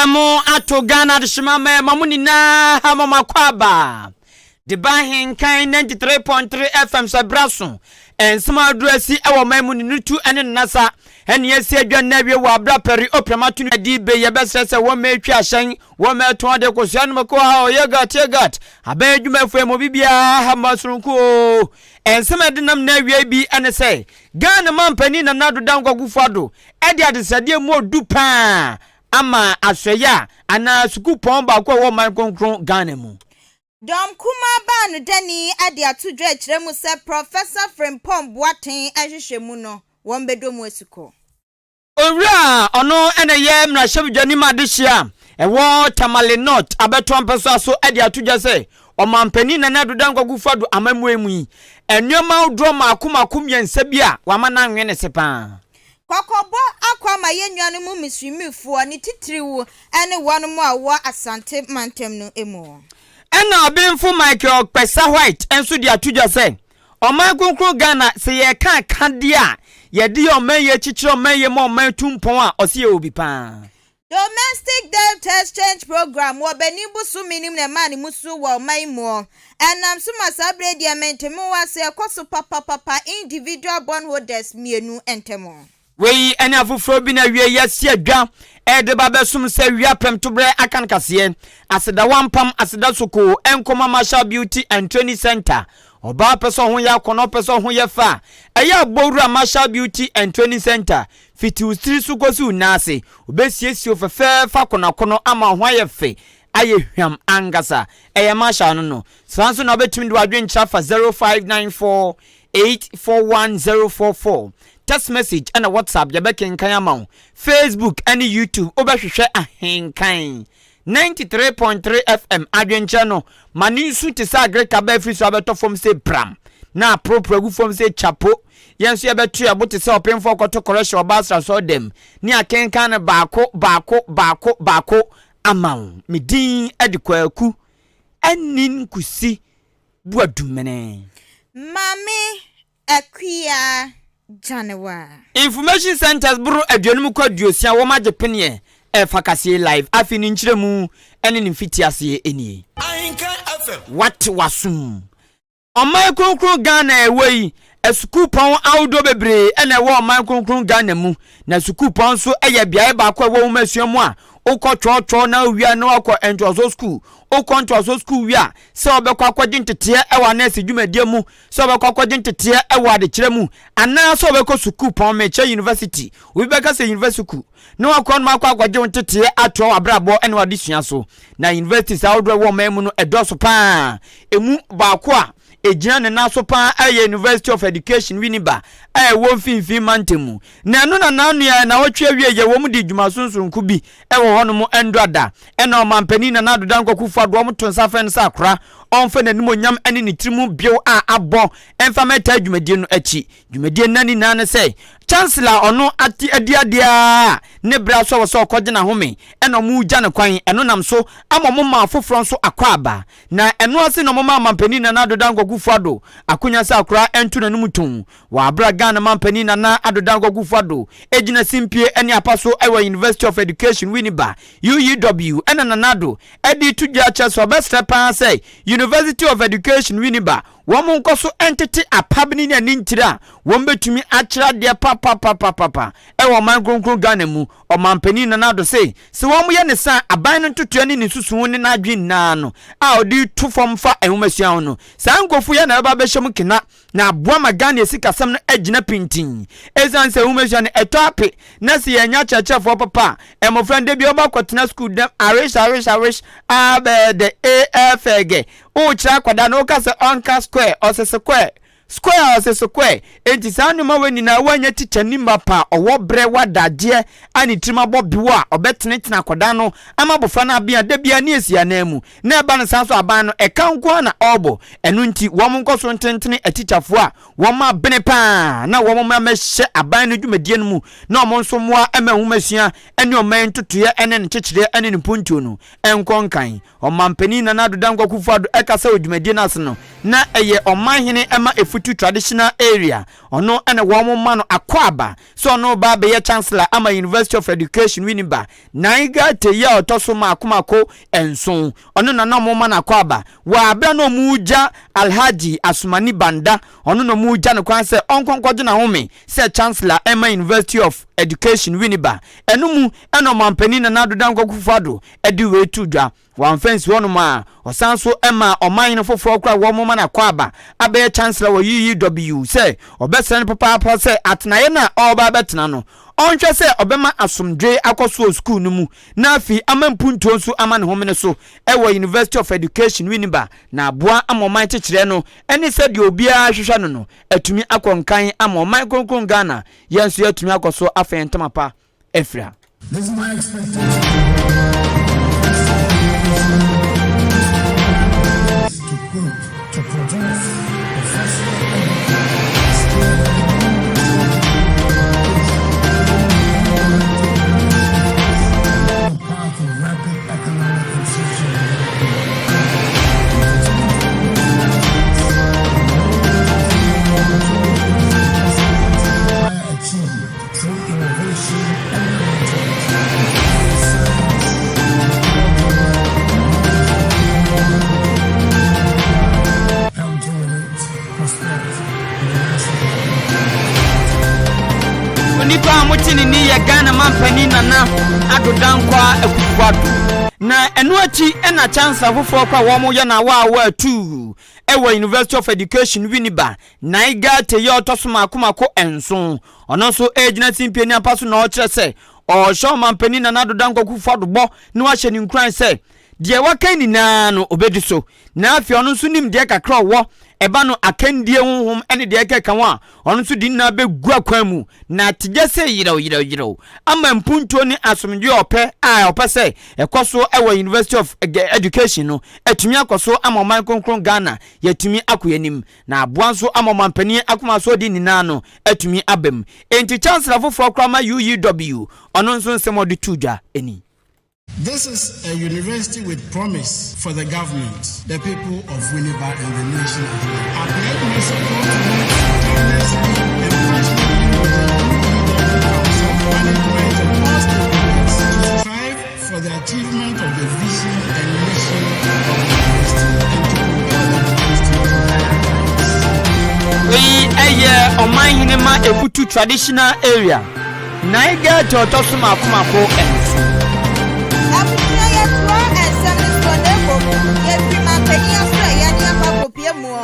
Asɛm ato Ghana adehyema ma ɛma mo nyinaa ha ma mo akwaaba. De ba Ahenkan 93.3 FM sɛ bra so. Nsɛm a aduru asi wɔ ɔman mu ne ne tu ne ne nasa ɛne asi adwa nna awie wɔ abra pɛri opiam ato no adi be yɛbɛsrɛ sɛ wɔn mɛtwi ahyɛn wɔn mɛtɔn ade kosua no mako ha ɔyɛ gat yɛ gat abɛn adwumayɛfoɔ mu bibiara ha ma soronko o. Nsɛm a ɛde nam nna awie bi ne sɛ Ghana mampanin Nana Addo Dankwa Akufo-Addo de adesrɛdeɛ mu ɔdu paa ama asoɛeɛ a anaa sukuupɔn baako a ɛwɔ ɔman kronkron Ghana mu. Dɔm kumaa baa no dani de ato dwa akyerɛ mu sɛ Professor Frimpong Boateng nhwehwɛmu no, wɔbɛdɔ mu asukɔ. Owura a ɔno na ɛyɛ mmarahyɛbadwani ma adehyeɛ a ɛwɔ Tamale North abɛtoa mpɛsoa so de ato dwa sɛ Ɔmanpanin Nana Addo Dankwa Akufo-Addo amammuo mu yi, nneɛma ahodoɔ mmaako mmaako mmiɛnsa bi a wama no anwene ne se pa ara. Kɔkɔbɔ akɔ ama yɛn nuanom Misrimifoɔ, ne titiriw ne wɔn a wɔwɔ Asante mantam no mu. Ɛna Ɔbenfo Michael Kpessa Whyte nso de ato dwa sɛ, Ɔman kronkron Ghana, sɛ yɛreka akadeɛ a yɛde yɛ ɔman yie, kyekyere ɔman yie ma ɔman tu mpɔn a, ɔse yɛwɔ bi pa ara. Domestic Debt Exchange Programme wɔ Benin bosome no mu na ɛmaa ne mu so wɔ ɔman yi mu. Ɛnam so ma saa berɛ yi deɛ mente-me-ho-ase ɛkɔ so papapapa individual bondholders mmienu ntam. Wei ne afoforɔ bi na awiei yɛasi adwa de ba bɛsom sɛ awia prɛmtoberɛ aka no kaseɛ. Aseda wampam, aseda sokoo, nkɔma Marshall Beauty and Training Centre. Ɔbaa pɛ sɛ ɔho yɛ akɔnɔ, ɔpɛ sɛ ɔho yɛ fɛ a, ɛyɛ a bɔ wura Marshall Beauty and Training Centre. Fiti wo tiri so kɔsi wo nan ase, wɔbɛsiesie wo fɛfɛɛfɛ akɔnɔakɔnɔ ama wo ho ayɛ fɛ, ayɛ hwam ankasa. Ɛyɛ Marshall no no. Saa nso na wobɛtumi de w'adwenkyerɛ afa 0594 841044. Text message ɛna WhatsApp yɛbɛkenkan ama wo. Facebook ɛne YouTube wobɛhwehwɛ Ahenkan 93.3 FM adwenkyerɛ no ma ne nsu te sɛ agreka bɛ afiri so abɛtɔ fam sɛ pram na aporoporo agu fam sɛ kyapo. Yɛn nso yɛbɛto yɛn bo te sɛ ɔpemfoɔ kɔto kɔrɛhyɛ ɔba asrasɔɔ dɛm ne akenkan no baako baako baako baako ama wo. Me din de Kwaku Anin Kusi Boadumene. Maame Akua Gyanewa. Information Centres boro aduonum kɔ aduosia wɔn agye peneɛ ɛrefa kaseɛ live afei ne nkyerɛmu ne ne mfitiaseɛ nie. Ahenkan FM. Wate w'asom. Ɔman kronkron Ghana a ɛwɔ yi, asukuupɔn ahodoɔ bebree na ɛwɔ ɔman kronkron Ghana mu. Na sukuupɔn nso yɛ beaeɛ baako a ɛwɔ nwomasua mu a wokɔ twɔɔtwɔɔ na wowie a na woakɔ ntoasoɔ sukuu. Wokɔ ntoasoɔ sukuu wie a, sɛ wobɛkɔ akɔgye nteteɛ wɔ anɛɛse dwumadie mu, sɛ wobɛkɔ akɔgye nteteɛ wɔ adekyerɛ mu, anaa sɛ wobɛkɔ sukuupɔn, mekyerɛ university, obi bɛka sɛ universiku, na wakɔ nom akɔ akɔgye wo nteteɛ atoa w'abrabɔ ne w'adesua so. Na universities ahodoɔ ɛwɔ ɔman mu no ɛdɔɔso paa. Emu baako a ɛgyina ne nan so paa ɛyɛ University of Education Winneba a ɛwɔ mfinimfini mantam mu. Na ɛno na n'ano yɛ nnawɔtwe awieeɛ wɔn di dwuma sonsoronko bi wɔ hɔnom Nduada ɛna Ɔmanpanin Nana Addo Dankwa Akufo-Addo wɔn to nsa frɛ no sɛ akora ɔmfa n'animuonyam ne ne tiri mu bew a abɔ mfa mmɛtaa dwumadie no akyi. Dwumadie nna nyinaa ne sɛ Chancellor a ɔno ate adi adeɛ ara a ne berɛ aso a wɔ sɛ ɔkɔgye n'ahome ɛna wɔregya no kwan, ɛno nam so ama wɔma afoforɔ nso akwaaba. Na ɛno ase na wɔmaa Mampanin Nana Addo Dankwa Akufo-Addo akonya sɛ akora nto n'anom tɔnn wɔ aberɛ a Ghana Mampanin Nana Addo Dankwa Akufo-Addo gyina simpie ne apa so wɔ University of Education Winneba, UEW, ɛna Nana Addo de reto dwa kyerɛ sɛ ɔbɛsrɛ pa ara sɛ University of Education Winneba wɔn nkɔ so ntete apabene ne anintire a wɔn bɛtumi akyerɛ adeɛ papapapapapa wɔ ɔman kronkron Ghana mu. Ɔmanpanin Nana Addo se, sɛ wɔn yɛ ne saa a, aban no ntotoeɛ ne ne nsusuho ne n'adwene nyinaa no a ɔde reto fam fa nwomasua ho no, saa nkurɔfoɔ yi ara na ɛbɛba abɛhyɛ mu kena na aboa ma Ghana asikasɛm no agyina pintinn. Esiane sɛ nwomasua no ɛtɔ ape na sɛ yɛannya akyerɛkyerɛfoɔ papa a, mmɔfra no da biara wɔbɛkɔtena sukuu dɛm awish awish awish abɛɛdɛ eɛfɛɛgɛ. Worekyerɛ akwadaa no woka sɛ ɔnka square, ɔse sequare, square ɔse sequare. Enti saa nnoɔma wei nyinaa woannya tikyani mapa a ɔwɔ berɛ wɔ adagyeɛ a ne tirim abɔ bew a ɔbɛtenetene akwadaa no ama abɔfra no aben a da biara ne asi ananmu. Na ɛba no saa nso aban no ɛka nko ara na ɔrebɔ. Ɛno nti wɔn nkɔ so ntentene atikyafoɔ a wɔn abene pa ara na wɔn mmra mmɛhyɛ aban no dwumadie no mu na wɔn nso mmoa mma nwomasua ne ɔman ntotoeɛ ne ne nkyekyereɛ ne ne mpuntuo no nkɔ nkan. Ɔmanpanin Nana Addo Dankwa Akufo-Addo ɛkasa wɔ dwumadie no ase no, na ɛyɛ ɔmanhene ma Efut. Efutu Traditional Area, ɔno na wɔn ma no akwaaba sɛ ɔno reba abɛyɛ Chancellor ama University of Education Winneba, Naiga Teye a ɔtɔ so mmaako mmaako nson, ɔno na na wɔma no akwaaba wɔ abere a na wɔregya Alhaji Asumani Banda, ɔno na wɔregya no kwan sɛ ɔnkɔ nkɔgye n'ahome sɛ Chancellor mma University of Education Winneba. Ɛno mu na Ɔmanpanin Nana Addo Dankwa Akufo-Addo de wei too dwa. Wamfa ansi hɔnom a, ɔsan nso maa ɔmanhene foforɔ koraa a wɔma no akwaaba abɛyɛ Chancellor wɔ UUW sɛ ɔbɛsrɛ no papaapa sɛ atenaeɛ no a ɔreba abɛtena no, ɔnhwɛ sɛ ɔbɛma asomdwoe akɔ so wɔ sukuu no mu na afei ama mpuntuo nso ama ne homene so wɔ University of Education, Winneba, na aboa ama ɔman kyekyerɛ no ne sɛdeɛ obiara hwehwɛ no no atumi akɔ nkan ama ɔman kronkron Ghana yɛn nso yɛatumi akɔ so afa yɛn ntama pa afira. This is my expectation to quote, to produce professional path of rapid economic and social development. Achievement through innovation and creativity. Help generate prosperity in the national Onipa a mote ne nne yɛ Ghana manpanin Nana Addo Dankwa Akufo-Addo. Na ɛno akyi na Chancellor foforɔ kɔ a wɔyɛ no awaawa atuu wɔ University of Education Winneba Naiga Teye a ɔtɔ so mako mako nson. Ɔno nso regyina simpie ne ampa so na ɔrekyerɛ sɛ ɔrehyɛ ɔmanpanin Nana Addo Dankwa Akufo-Addo bɔ na wahyɛ no nkuran sɛ deɛ waka nyinaa no ɔbɛdi so na afei ɔno nso nimdeɛ kakra a ɔwɔ ɛba no akandie honhom ne deɛ ɛkeka ho a ɔno nso de nyinaa bɛgu akwan mu na ategya sɛ yerɛw yerɛw yerɛw ama mpuntuo ne asomdwoeɛ a ɔpɛ a ɔpɛ sɛ ɛkɔ so wɔ University of Education no atumi akɔ so ama ɔman kronkron Ghana yɛatumi akɔ yɛn anim na aboa nso ama ɔmanpanin akoma so ɔde nyinaa no atumi aba mu. Enti Chancellor foforɔ koraa ma UUW ɔno nso nsɛm a ɔde too dwa ni. This is a university with promise for the government, the people of Winneba and the nation at large. I pledge my support to work tirelessly and passionately with the UEW Council, management and all stakeholders to strive for the achievement of the vision and mission of the university and to propel the university to higher heights. Wei yɛ ɔmanhene ma Efutu Traditional Area, Niger deɛ ɔtɔ so mako mako nson. Abusua yɛtoa nsɛm no soɔ na mmom yɛfiri manpanin asoɛeɛ ne akɔ akɔpue muo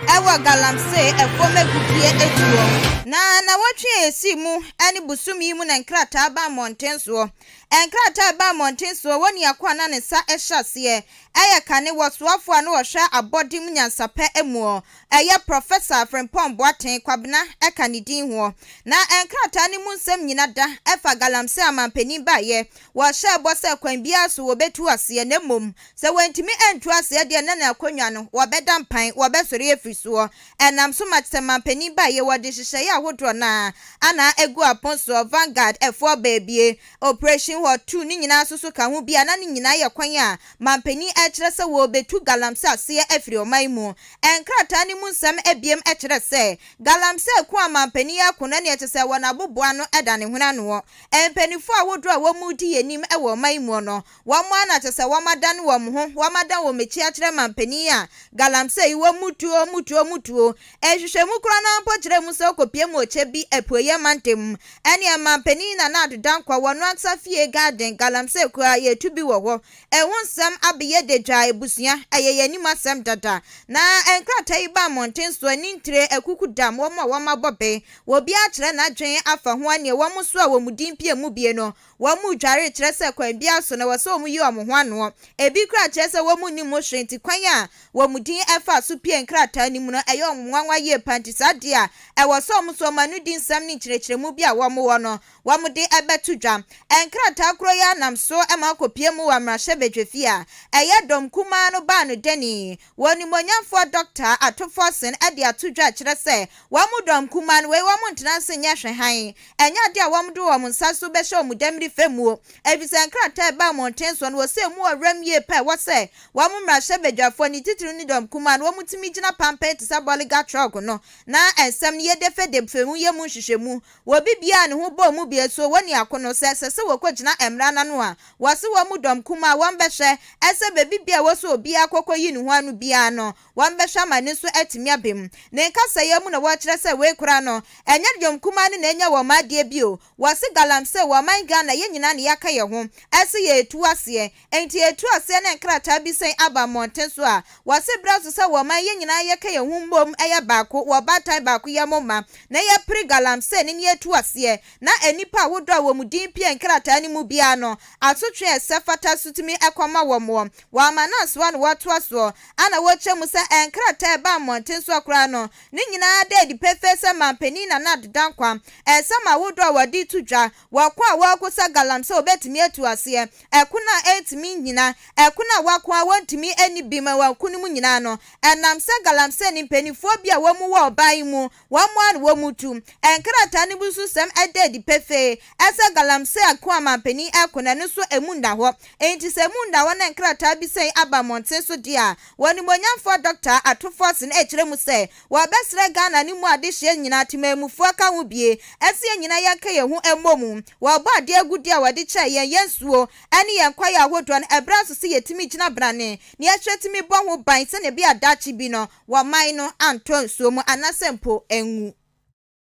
ɛwɔ galamsey ɛfam agudie atuo. Na nawɔtwe a ɛsii mu ne bosome yi mu na nkrataa baa mmɔnten soɔ. Nkrataa a ɛbaa mmɔnten soɔ wɔ niako a na ne nsa hyɛ aseɛ ɛyɛ kane wɔ soafoɔ a na ɔhwɛ abɔde mu nyansapɛ muo Ɛyɛ Prɔfɛsa Frimpong Boateng Kwabena ka ne din hoɔ. Na nkrataa no mu nsɛm nyina da fa galamsey amanpanin baeɛ. Wɔhyɛɛ bɔ sɛ kwan biara so wɔbɛtu aseɛ na mmom sɛ wɔantumi antu aseɛ deɛ na n'akonnwa no wɔbɛda mpan, wɔbɛsɔre afiri soɔ. Ɛnam so ma sɛ manpanin baeɛ wɔde nhyehyɛeɛ ahodoɔ no ara ana agu apon soɔ, Vanguard foɔ baabie, Operation Hot 2 no nyinaa nso so ka ho bi a na ne nyinaa yɛ kwan a manpanin rekyerɛ sɛ wɔrebɛtu galamsey aseɛ afiri ɔman mu. Nkrataa no mu nsɛm abiem kyerɛ sɛ, galamsey ko a manpanin yi ako no ɛneɛ kyesɛ wɔn aboboa no da ne hwene anoɔ. Mpaninfoɔ ahodoɔ a wɔn redi yɛn anim wɔ ɔman yi muo no, wɔn ara na kyesɛ wɔn adane wɔn ho, wɔn adan wɔn akyi akyerɛ manpanin yi a galamsey yi wɔn mutuo, mutuo, mutuo. Nhwehwɛmu korɔ no ara mpo kyerɛ mu sɛ ɔkɔpie mu ɔkyɛ bi apueɛ mantam mu. Ɛneɛ manpanin Nana Addo Dankwa wɔ no ankasa fie garden galamsey koraa yɛtu bi wɔ hɔ. Ɛho nsɛm abeyɛ dadwaa abusua, ɛyɛ yɛn anim asɛm dada. Na nkrataa yi ba mmɔnten so, ani ntire, akuku dam, wɔn a wɔabɔ be, obiara kyerɛ n'adwene afa ho a neɛ wɔn nso a wɔn din pue mu bie no, wɔn redware kyerɛ sɛ kwan biara so no ɛwɔ sɛ wɔn yi wɔn ho anoɔ. Ebi koraa kyerɛ sɛ wɔn nnim ho hwee nti kwan a wɔn din faa so pue nkrataa no mu no ɛyɛ wɔn nwanwa yie paa nti saa deɛ a ɛwɔ sɛ wɔn nso wɔn ano di nsɛm ne nkyerɛkyerɛmu bi a wɔn wɔ no wɔde bɛto dwa. Nkrataa korɔ yi ara nam so ma akɔpue mu wɔ mmarahyɛbadwafie a ɛyɛ Ɛyɛ dɔm kumaa no baa no dɛn? Wɔ Onimuonyamfoɔ Dɔkta Ato Forson de ato dwa kyerɛ sɛ wɔn mu dɔm kumaa no wei wɔn ntena ase nyɛ hwɛ hann. Ɛnyɛ adeɛ a wɔn de wɔn nsa so bɛhyɛ wɔn damiri fɛ muo. Efisɛ nkrataa a ɛba mmɔnten soɔ no wɔ sɛ emu wɔ werɛm yie pɛ ɛwɔ sɛ wɔn mmarahyɛbadwafoɔ ne titiriw ne dɔm kumaa no wɔn tumi gyina pampan te sɛ bɔlega trɔk no na nsɛm no yɛ defedefɛ mu yɛ mu nhwehwɛmu Wɔ biribiara a ne ho bɔɔ mu bie so wɔ nea ko no sɛ ɛsɛ sɛ wɔkɔgyina mmara no ano a, wɔse wɔn mu dɔm kumaa a wɔbɛhwɛ sɛ baabi biara a ɛwɔ sɛ obiara kɔkɔyi ne ho ano biara no, wɔbɛhwɛ ama ne nso atumi aba mu. Ne nkasɛeɛ mu na wɔkyerɛ sɛ wei koraa no, ɛnyɛ dɔm kumaa no na anya wɔn adeɛ bio. Wɔse galamsey wɔ ɔman Ghana yɛn nyinaa na yɛaka yɛn ho sɛ yɛretu aseɛ. Enti yɛtu aseɛ na nkrataa bi sɛn aba mmɔnten so a, wɔse berɛ aso sɛ wɔ ɔman yɛn nyinaa yɛka yɛn ho mmom yɛ baako wɔ ɔbaatan baako yɛ mo mma na yɛpere galamsey ne ne yɛtu aseɛ na nnipa a wodɔ a wɔn din pue nkrataa no mu biara no asotwe a ɛsɛ fata so tumi kɔma wɔn wɔ wɔn amanansoa na wɔtoa soɔ a na wɔkyerɛ mu sɛ nkrataa a ɛba mmɔnten soɔ koraa no ne nyinaa da adi pefee sɛ manpanin Nana Addo Dankwa nsɛm a wodɔ a wɔde to dwa wɔ ko a wɔreko sɛ galamsey wɔbɛtumi atu aseɛ Ɛko no a ɛntumi nnyina, ɛko no a wɔako a wɔntumi nni bem wɔ ɔko no mu nyinaa no, ɛnam sɛ galamsey ne mpanimfoɔ bi a wɔn wɔ ɔban yi mu, wɔn ara na wɔn tu. Nkrataa no bi nso sɛm da adi pefee sɛ galamsey ako a manpanin ɛko no, ɛno nso ɛmu nna hɔ. Enti sɛ ɛmu nna hɔ na nkrataa bi sɛn aba mmɔnten so deɛ a, wɔn animuonyamfoɔ Dɔkta Ato Forson ɛrekyerɛ mu sɛ wɔbɛsrɛ Ghana no mu adehyeɛ nyinaa, temanmufoɔ ka ho bie, ɛsɛ yɛn nyinaa yɛnka yɛn ho mmɔ mu. Wɔbɔ adeɛ agudeɛ a wɔde kyɛɛ yɛn, yɛn nsuo, ne yɛn kwaeɛ ahodoɔ no, ɛberɛ aso sɛ yɛtumi gyina brane na yɛhwɛ tumi bɔ ho ban sɛdeɛ ɛbɛyɛ a daakye bi no wɔman no antɔ nsuo mu anaasɛ mpo anwu.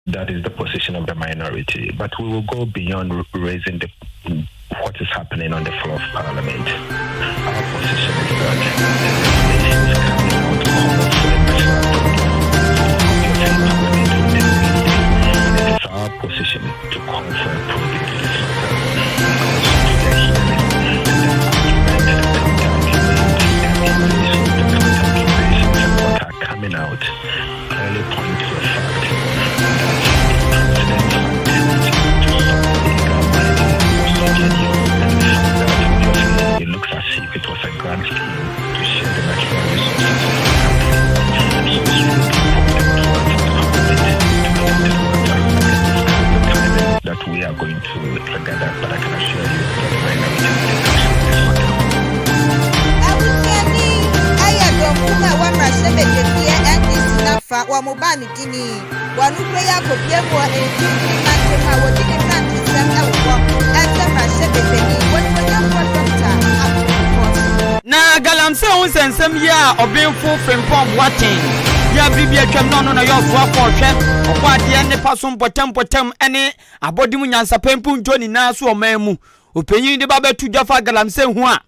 That is the position of the minority. But we will go beyond raising the, what is happening on the floor of parliament. Our position is that the regulations coming out call for a national program. Obviously, parliament will deal with it. It is our position to call for a probe into this matter because to the hearing and the argument, the counter-argument, the accusations, the counter-accusations, and what are coming out clearly point to the fact that the president's attempt to stop illegal mining was not genuine, and the fact that obviously it looks as if it was a grand scheme to share the natural resources of the country. And so it's really important to us as Parliament to get into the matter and discuss the timing that we are going to trigger that, but I can assure you that the minority will take action on this matter. Abusuani yɛ dɔm kumaa a ɛwɔ mmarahyɛbadwafie NDC no afa wɔn baa no dini. Wɔn kuro yi akɔpue mu wɔ Mfimfini Mantam a wɔdi ne mmerantesɛm wɔ hɔ sɛ mmarahyɛbadwani, Onimuonyamfoɔ Dɔkta Ato Forson. Na galamsey ho nsɛnsɛm yi a Ɔbenfo Frimpong Boateng yɛ bere bi atwam na ɔno na ɔyɛ ɔsoafo a ɔhwɛ ɔbɔadeɛ nnepa so mpɔtam mpɔtam ne abɔde mu nyansapɛ mpuntuo nyinaa so ɔman mu ɔpanyin de ba bɛto dwa fa galamsey ho a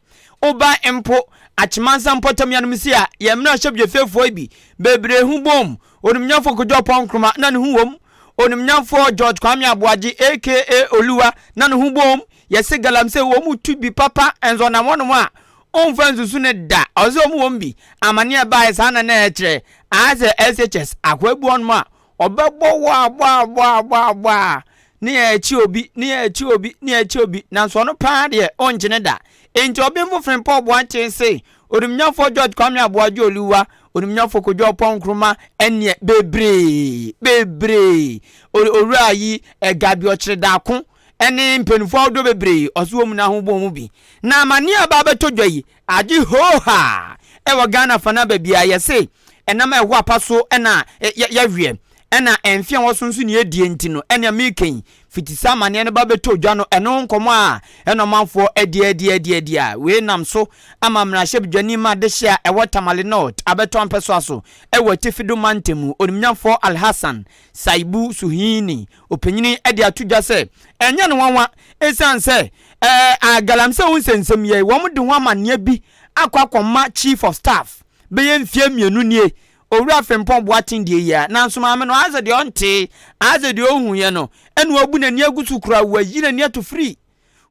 woba mpo Akyemansa mpɔtam yanom si a yɛn mmarahyɛbdwafiefoɔ yi bi bebree ho bom Onimnyamfoɔ Kojo Oppong Nkrumah na ne ho wom Onimnyamfoɔ George Kwame Aboagye aka Oluwa na ne ho bom Yɛse galamsey wɔn mu tu bi papa nso ɔnam hɔnom a ɔmfa nsusu no da ɔsɛ wɔn wɔm bi amane a ɛbaeɛ saa na na ɛkyerɛ ayɛ sɛ SHS akoa bi hɔnom a ɔbɛbɔ wɔ abɔ abɔ abɔ abɔ a ne yɛ akyi obi ne yɛ akyi obi ne yɛ akyi obi nanso ɔno paa deɛ ɔnkyene da enti ɔbenfo Frimpong Boakye se Onimnyafoɔ George Kwame Aboagye Oluwa Onimnyafoɔ Kojo Oppong Nkrumah ɛneɛ bebree bebree owura yi Gabi Ɔkyere Daako ne mpanyinfoɔ ahodoɔ bebree ɔso wɔn nyinaa ho bɔ wɔn bi. Na amaneɛ a ɛba abɛtɔ dwa yi agye hoohaa ɛwɔ Ghana fa no aba biara yɛse ɛnam a ɛho apa so ɛna yɛweɛ ɛna ɛmfe a wɔso nso ne yɛdie nti no ɛnea meka yi fiti sɛ amaneɛ no ba bɛtɔ dwa no ɛno ho nkɔmmɔ a ɛna ɔmanfoɔ adi adi adi adi a wei nam so ama mmarahyɛbdwani ma adehye a ɛwɔ Tamale North abɛtɔ ampɛsoa so ɛwɔ Atifi do mantamu Onimnyamfoɔ Alhassan Saibu Suhini Ɔpanyin de ato dwa sɛ ɛnyɛ no nwanwa esiane sɛ ɛɛ galamsey ho nsɛnsɛm yi wɔn de ho amanneɛ bi akɔ akɔma Chief of Staff bɛyɛ mfeɛ mmienu nie. Owura Frimpong Boateng deɛ yi a nanso maame no ayɛ sɛ deɛ ɔntee ayɛ sɛ deɛ ɔhuiɛ no ɛna wabu n'ani agu so koraa wayi n'ani ato firi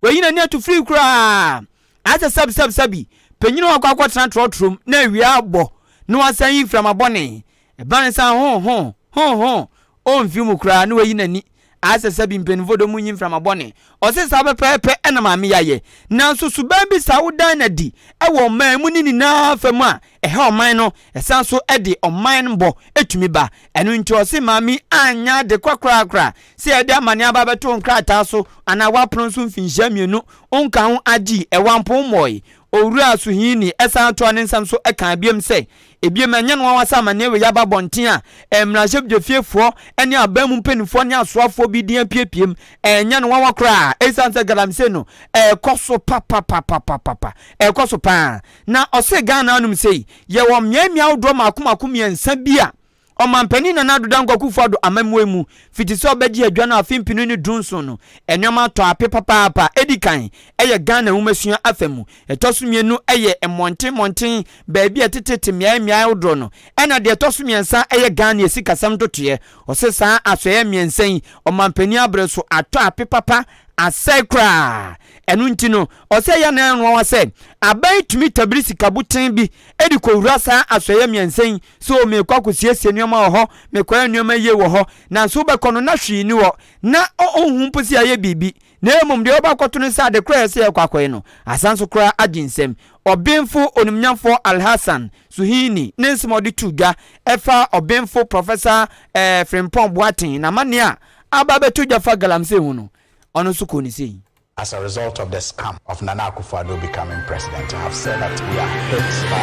wayi n'ani ato firi koraa ayɛ sɛ sɛbi sɛbi sɛbi panyin a wakɔ akɔtena trɔtrɔm na awia abɔ na wasan yi mframa bɔne Ɛba no saa ho ho, ho ho, ɔmfi mu koraa na wayi n'ani. Ayɛ sɛ sɛbi mpanyinfoɔ de ɔmo nyi mframa bɔne. Ɔse saa pɛpɛɛpɛ na maame yi ayɛ. Nanso suban bi saa wodan no adi wɔ ɔman mu ne nyinaa fa mu a, ɛha ɔman no, ɛsan so de ɔman no bɔ tumi ba. Ɛno nti ɔse maame yi anyɛ ade korakorakora sɛ yɛde amaneɛ aba abɛto nkrataa so anaa woapono so mfinhyia mmienu wonka ho agye ɛwɔ ampo mmɔe. Owura Suhini san toaa ne nsɛm so kaa biom sɛ, Ebiem, ɛnyɛ no nwanwa sɛ amanneɛ wei aba abɔnten a mmarahyɛbdwafiefoɔ ne aban mu mpanimfoɔ ne asoafoɔ bi din apiepiem. Ɛnyɛ no nwanwa koraa esiane sɛ galamsey no ɛrekɔ so papapapapapa. Ɛrekɔ so paa. Na ɔse Ghana anom sei, yɛwɔ mmeammea ahodoɔ mmaako mmaako mmiɛnsa bi a Ɔmanpanin Nana Addo Dankwa Akufo-Addo amammuo mu, fiti sɛ ɔbɛgyee adwa no afe mpenu ne dunson no, nneɛma atɔ ape papaapa. Edi kan, ɛyɛ Ghana nwomasua afa mu. Ɛtɔ so mmienu yɛ mmɔnten mmɔnten, baabi a ɛtetete mmeae mmeae ahodoɔ no. Ɛna deɛ ɛtɔ so mmiɛnsa yɛ Ghana asikasɛm ntotoeɛ. Ɔse saa asoɛeɛ mmiɛnsa yi, ɔmanpanin abrɛ so atɔ ape papa, asɛe koraa. Ɛno nti no, ɔse ɛyɛ a na ɛyɛ nwanwa sɛ aban tumi tabiri sikaboten bi de kɔwura saa asoɛeɛ mmiɛnsa yi So merekɔ akɔsiesie nneɛma wɔ hɔ, mekɔyɛ nneɛma yie wɔ hɔ, nanso wobɛkɔ no na hwee nni hɔ, na ɔnhu mpo sɛ yɛayɛ biribi, na mmom deɛ wɔba akɔto no sɛ ade korɔ a ɛsɛ sɛ yɛkɔ akɔyɛ no, asan so koraa agye nsam. Ɔbenfo Onimnyamfoɔ Alhassan Suhini ne nsɛm a ɔde too dwa ɛfa Ɔbenfo Professor eh, Frimpong Boateng n'amanneɛ a aba abɛto dwa fa galamsey ho no, ɔno nso kɔɔ ne sei. As a result of the scam of Nana Akufo-Addo becoming president, I have said that we are hit by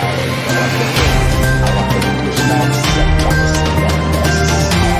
our educational sector is in a mess,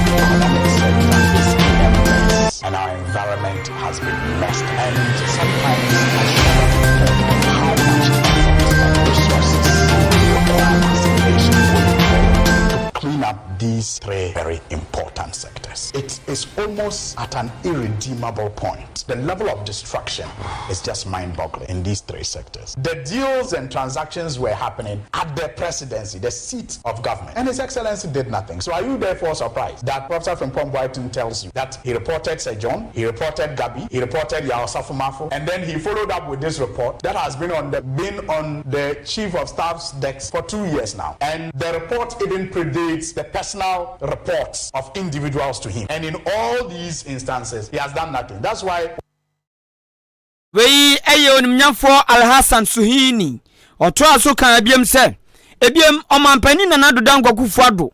our economic sector is in a mess, and our environment has been messed. And sometimes I shudder to think how much effort and resources we require as a nation going forward to clean up these three very important sectors. It is almost at an irredeemable point. The level of destruction is just mind-boggling in these three sectors. The deals and transactions were happening at the presidency, the seat of government, and His Excellency did nothing. So are you therefore surprised that Professor Frimpong Boateng tells you that he reported Sir John, he reported Gabby, he reported Yaw Osafo-Maafo, and then he followed up with this report that has been on the been on the chief of staff's desk for two years now. And the report even predates the personal reports of individuals to him. And in all these instances, he has done nothing. That's why Wei yɛ Onimnyamfoɔ Alhassan Suhini. Ɔtoaa so kaa biom sɛ, Ebiem, Ɔmanpanin Nana Addo Dankwa Akufo-Addo,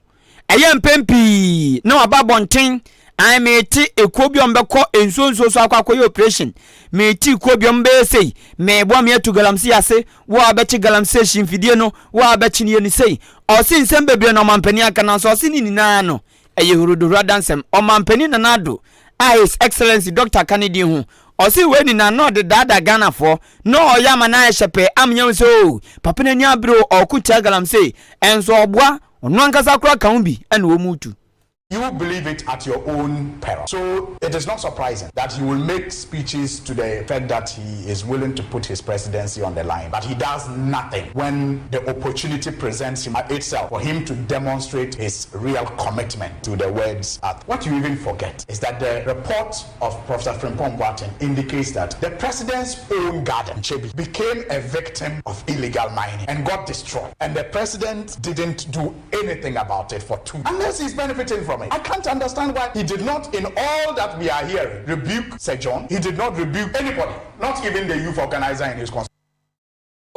ɛyɛ mpɛn pii na waba abɔnten, ae mete ekuo bi a wɔbɛkɔ nsuo nsuo so akɔ akɔyɛ operation, mete ekuo bi a wɔbɛyɛ sei, meboa me atu galamsey ase, wo a wobɛkye galamsey hye mfidie no, wo a wobɛkye no yɛ no sei. Ɔse nsɛm bebree na ɔmanpanin aka nanso ɔse ne nyinaa no ɛyɛ huruduhuru adansɛm. Ɔmanpanin Nana Addo a His Excellency Doctor ka ne din ho, ɔse wei nyinaa na ɔde daadaa Ghanafoɔ, na ɔyɛ ama no ayɛ hyɛpɛɛ ama yɛahu sɛ oo papa no ani abere o, ɔɔko tia galamsey, ɛnso ɔboa, ɔno ankasa koraa ka ho bi na wɔretu. You believe it at your own peril. So it is not surprising that he will make speeches to the effect that he is willing to put his presidency on the line, but he does nothing when the opportunity presents him itself for him to demonstrate his real commitment to the words at. What you even forget is that the report of Professor Frimpong Boateng indicates that the president's own garden, Chebi, became a victim of illegal mining and got destroyed. And the president didn't do anything about it for two unless he's benefiting from it. I can't understand why he did not, in all that we are hearing, rebuke Sir John. He did not rebuke anybody, not even the youth organizer in his constituency.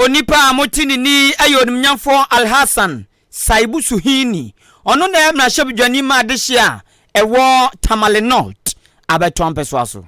Onipa a mote ne nne yi yɛ Onimnyamfoɔ Alhassan Saibu Suhini. Ɔno na ɛyɛ mmarahyɛbdwani ma adehyeɛ a ɛwɔ Tamale North abɛtoa mpɛsoa so.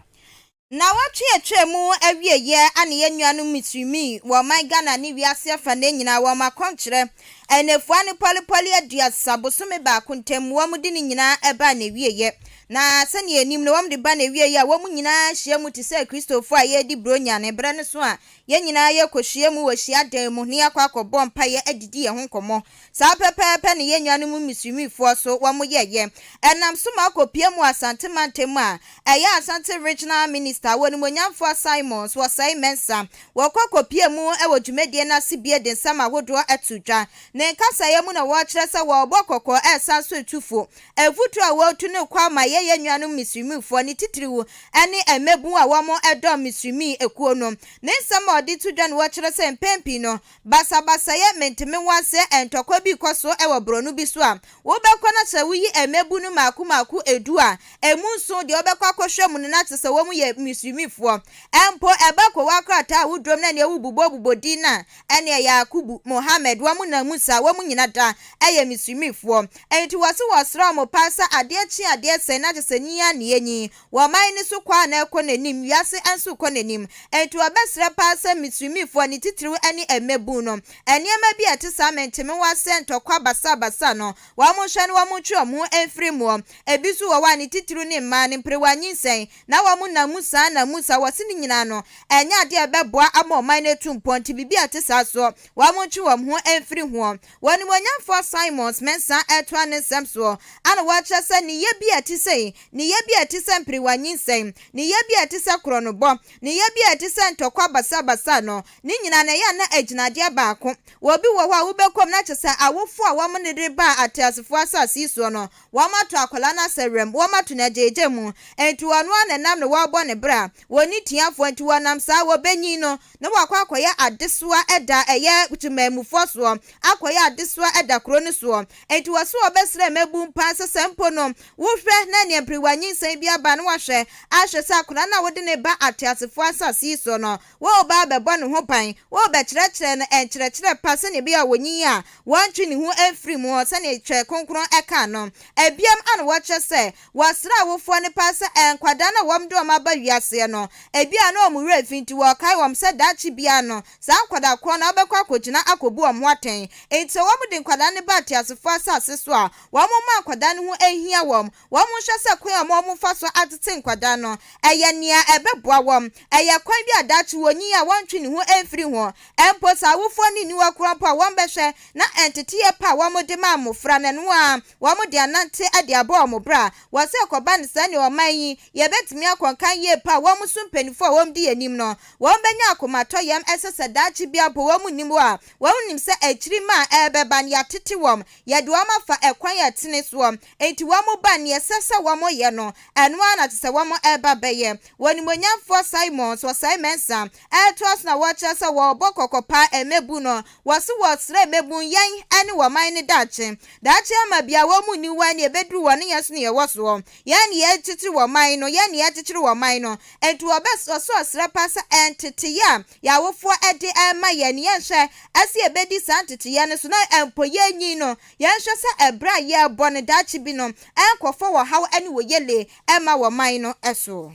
Nnawɔtwe a atwam mu awieeɛ a na yɛn nuanom Muslimi wɔ ɔman Ghana ne wiase afanaa nyinaa wɔn akɔnkyerɛ nnafua ne pɔlepɔle aduasa bosome baako ntam wɔn de ne nyinaa baa n'awieeɛ. Na sɛdeɛ yɛnim no wɔn de ba n'awieeɛ a wɔn nyinaa hyia mu te sɛ Kristofoɔ a yɛredi Buronya no berɛ no so a yɛn nyinaa yɛkɔhyia mu wɔ hyiadan mu na yɛakɔ akɔbɔ mpaeɛ adidi yɛn ho nkɔmmɔ. Saa pɛpɛɛpɛ na yɛn nuanom Misrimifoɔ nso wɔyɛeɛ. Ɛnam so ma wɔkɔpue mu wɔ Asante mantam a ɛyɛ Asante Regional Minister, Onimuonyamfoɔ Simons Osei Mensah. Wɔkɔ kɔpue mu wɔ dwumadie no ase bie de nsɛm ahodoɔ to dwa. Ne nkasaeɛ mu na wɔrekyerɛ sɛ wɔrebɔ kɔkɔ resan so retu fo. Afutuo a wɔretu no rekɔ ama yɛyɛ nuanom Misrimifoɔ, ne titiriw ne mmabun a wɔdɔm Misrimi kuo no. Ne nsɛm a ɔde to dwa no wɔkyerɛ sɛ mpɛn pii no, basabasayɛ, mentemehoaseɛ, ntɔkwa bi rekɔ so wɔ borɔno bi so a, wobɛkɔ na sɛ woyi mmabun no mmaako mmaako du a, ɛmu nson deɛ wobɛkɔ akɔhwɛ mu no na kyerɛ sɛ wɔn yɛ Misrimifoɔ. Mpo ɛba kowa krataa a wodurom na nea wobobɔbobɔ din no a, Ɛneɛ Yakubu, Mohammed, wɔn nam mu saa, wɔn nyina da yɛ Muslimifoɔ. Enti wɔse wɔsrɛ wɔn paa sɛ adeɛ kye adeɛ sɛe na kyesɛ nyin ara na yɛnyin. Wɔ ɔman no so kɔ a na ɛkɔ n'anim, wiase nso kɔ n'anim. Enti wɔbɛsrɛ paa sɛ Muslimifoɔ, ne titiriw ne mmabun no, nneɛma bi a ɛte saa mentemehoaseɛ, ntɔkwa basabasa no, wɔn nhwɛ na wɔn ntwe wɔn ho mfiri muɔ. Ebi nso wɔ hɔ a ne titiriw ne mmaa no, mperewa nyinsɛn, Na wɔn nam mu saa nam mu saa, wɔse ne nyinaa no, ɛnyɛ adeɛ a ɛbɛboa ama ɔman no atu mpɔn, nti biribi a ɛte saa soɔ, wɔn ntwe wɔn ho mfiri hoɔ. Wɔ Onimuonyamfoɔ Simons Mensah ɛretoa ne nsɛm soɔ, ana wɔkyerɛ sɛ nneyɛɛ bi a ɛte sei, nneyɛɛ bi a ɛte sɛ mperewa nyinsɛn, nneyɛɛ bi a ɛte sɛ korɔnobɔ, nneyɛɛ bi a ɛte sɛ ntɔkwa basabasa no, ne nyinaa no ɛyɛ a na ɛgyina adeɛ baako. Wɔ obi wɔ hɔ a wobɛkɔ mu na kyerɛ sɛ awofoɔ a wɔn ne de baa ateasefoɔ asase yi soɔ no, Wɔato akwadaa no asɛ werɛm, wɔato no agyaagyaa mu, enti ɔno ara na ɛnam no wɔrebɔ ne bra. Wɔnni tiafoɔ, enti wɔnam saa, wɔbɛnyin no, na wɔakɔ akɔyɛ adesoa da a ɛyɛ temanmufoɔ soɔ, akɔyɛ adesoa da kuro no soɔ. Enti wɔse wɔbɛsrɛ mmabun paa sɛ, sɛ mpo no, wohwɛ na nea mperewa nyinsɛn bi aba na woahwɛ ahwɛ sɛ akwadaa no a wode no reba ateasefoɔ asase yi soɔ no, Woreba abɛbɔ ne ho ban, worebɛkyerɛkyerɛ no nkyerɛkyerɛ pa sɛnea ɛbɛyɛ a onyin a, wɔrentwe ne ho mfiri mu sɛnea Twerɛ Kronkron ka no. Ɛbiam a na wɔkyerɛ sɛ, wɔsrɛ awofoɔ no paa sɛ nkwadaa no a wɔde wɔn aba wiaseɛ no, ebia na wɔn werɛ afi nti wɔrekae wɔn sɛ daakye biara no, saa nkwadaa korɔ no ara bɛkɔ akɔgyina akɔbu wɔn ho atɛn. Enti sɛ wɔde nkwadaa no ba ateasefoɔ asase so a, wɔmma nkwadaa no ho nhia wɔn, Wɔnhwɛ sɛ kwan a wɔfa so atete nkwadaa no, ɛyɛ nea ɛbɛboa wɔn. Ɛyɛ kwan bi a daakye wɔnyin a wɔntwe ne ho mfiri ho. Mpo sɛ awofoɔ no nni hɔ koraa mpo a, wɔbɛhwɛ na nteteeɛ pa a wɔde ma mmofra no, ɛno ara wɔde anante de abɔ wɔn bra. Wɔ sɛ ɛkɔba no saa nea ɔman yi, yɛbɛtumi akɔ nkan yie pa a wɔn so mpanimfoɔ a wɔdi yɛn anim no, wɔbɛnya akomatɔyam. Ɛsɛ sɛ daakye biara mpo wɔn nnim hɔ a, wɔnim sɛ akyiri mma a ɛrebɛba no, yɛatete wɔn, yɛde wɔn afa ɛkwan a ɛtene soɔ. Enti wɔn ba, nea ɛsɛ sɛ wɔyɛ no, ɛno ara na ɛsɛ sɛ wɔba bɛyɛ. Wɔ Onimuonyamfoɔ Simons Osei Mensah ɛretoa so na wɔkyerɛ sɛ wɔrebɔ kɔkɔ paa mmabun no, wɔse wɔresrɛ mmabun yɛn ne wɔn man no daakye. Daakye ama bia wɔn mu nni hɔ ne ɛbɛduru wɔn ne yɛn so ne yɛwɔ soɔ. Yɛn ne yɛrekyekyere wɔn man no, yɛn ne yɛrekyekyere wɔn man no. Enti wɔbɛ wɔse wɔsrɛ paa sɛ nteteyɛ a yɛn awofoɔ de rema yɛn no yɛnhwɛ sɛ yɛbɛdi saa nteteyɛ no so na mpo yɛnyin no Yɛnhwɛ sɛ ɛberɛ a yɛrebɔ no daakye bi no ɛrenkɔfa ɔhaw ne oyele mma wɔ man no so.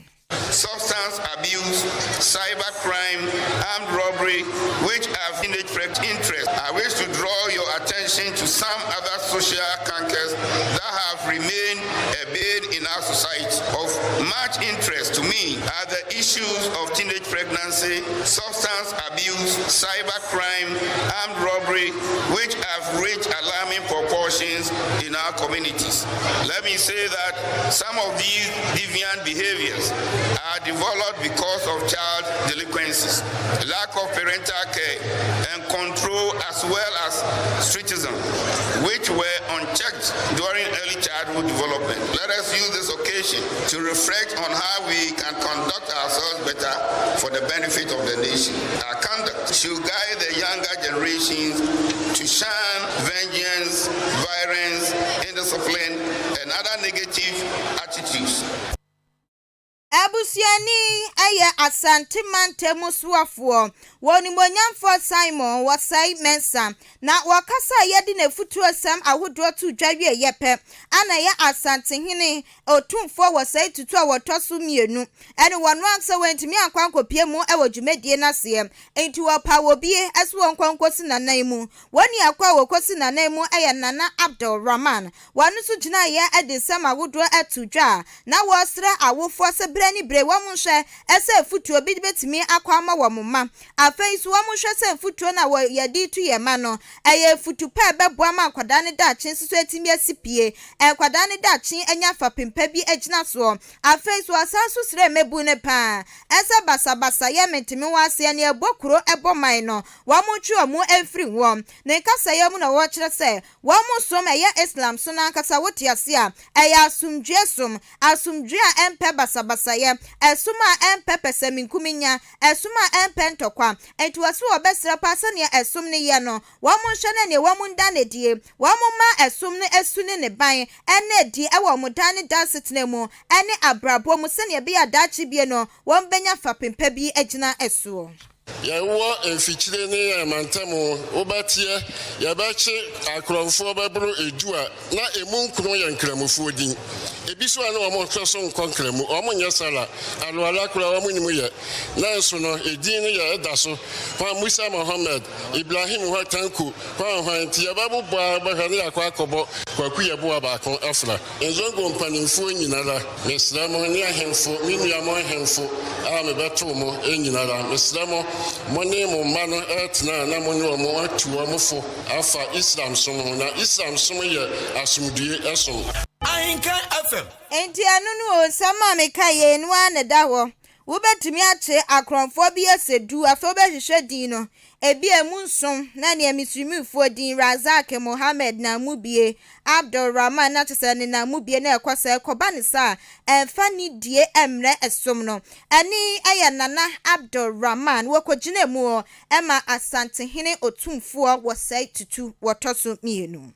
Substance abuse, cyber crime, armed robbery, which have teenage interest. I wish to draw your attention to some other social cankers that have remained a bane in our society. Of much interest to me are the issues of teenage pregnancy, substance abuse, cyber crime, armed robbery, which have reached alarming proportions in our communities. Let me say that some of these deviant behaviors are developed because of child delinquencies, lack of parental care and control, as well as streetism, which were unchecked during early childhood development. Let us use this occasion to reflect on how we can conduct ourselves better for the benefit of the nation. Our conduct should guide the younger generations to shun vengeance, violence, indiscipline, and other negative attitudes. Abusuani yi yɛ Asante mantam soafoɔ wɔ Onimuonyamfoɔ Simon Osei Mensah na wɔkasa a yɛde n'afutuosɛm ahodoɔ too dwa wieeɛ pɛ a na ɛyɛ Asantehene Otumfoɔ Osei Tutu a wɔtɔ so mmienu ne wɔn ankasa wɔantumi ankɔ ankɔpie mu wɔ dwumadie no aseɛ nti wɔpaw obi sɛ wɔnkɔ nkɔsi n'anan mu. Wɔn niako a wɔkɔsi n'anan mu yɛ Nana Abdul Rahman. Wɔn nso gyinaeɛ de nsɛm ahodoɔ to dwa a na wɔresrɛ awofoɔ sɛ berɛ Berɛ ne berɛ wɔn nhwɛ sɛ afutuo bi bɛtumi akɔ ama wɔn mma. Afei nso wɔn nhwɛ sɛ mfutuo no a wɔ yɛde retu yɛn mma no, ɛyɛ afutu pa a ɛbɛboa ma nkwadaa no daakye nso so atumi asi pie. Nkwadaa no daakye anya fapem pa bi agyina soɔ. Afei nso wɔsan nso srɛ mmabun no pa ara sɛ basabasayɛ, mentemehoaseɛ, ne ɛbɔ kuro bɔ man no, wɔntwe wɔn mfiri ho. Ne nkasɛeɛ mu na wɔkyerɛ sɛ Wɔn som, ɛyɛ Islam som no ankasa, wote ase a, ɛyɛ asomdwoeɛ som, asomdwoeɛ a ɛmpɛ basabasayɛ, ɛsom a ɛmpɛ pɛsɛmenkominya, ɛsom a ɛmpɛ ntɔkwa. Enti wɔse wɔbɛsrɛ paa sɛdeɛ ɛsom no yɛ no, wɔn nhwɛ na neɛ wɔn nda no adie, wɔn mma ɛsom no su ne ne ban nna adi wɔ wɔn daa ne daa asetena mu ne abrabɔ mu sɛdeɛ ɛbɛyɛ a daakye bie no wɔn bɛnya fapem pa bi agyina soɔ. Yɛwɔ mfikyire ne yɛn mantam, wobɛteɛ, yɛbɛkye akorɔmfoɔ bɛboro edu a na emu nkron yɛ nkramofoɔ din. Ebi so a na wɔn nhwɛ so nkɔ nkramu, wɔn nyɛ sala, alwala koraa wɔn nnim yɛ. Nanso no edin no yɛ ɛda so, hwan Musa Mohammed, Ibrahim hɔ Tanko, hwan hwan, nti yɛbɛbobɔ ara wobɛhwɛ na yɛakɔ akɔbɔ Kwaku Yeboah baako afra. Nzongo mpanimfoɔ nyinara, mesrɛ mo, ne ahemfo, me nua mo ahemfo a mebɛtoo mo nyinara, mesrɛ mo, mo ne mo mma no retena na mo ne wɔn atu wɔn fo afa Islam som ho, na Islam som yɛ asomdue som. Ahenkan FM. Enti ɛno no o, nsɛm a meka yei no ara na ɛda hɔ. Wobɛtumi akye akorɔmfoɔ bi asɛ du, afei wobɛhwehwɛ din no, ebia emu nson, na nea Misrimifoɔ din, Razak, Mohammed, na mu bie, Abdul Rahman, na kyerɛ sɛ nenam mu bie na ɛkɔ sɛ ɛkɔba no saa a, ɛmfa nidie mmrɛ ɛsom no. Ɛne ɛyɛ Nana Abdul Rahman, wɔkɔgyinaa mu ma Asantehene Otumfoɔ Wɔsɛe Tutu wɔtɔ so mmienu.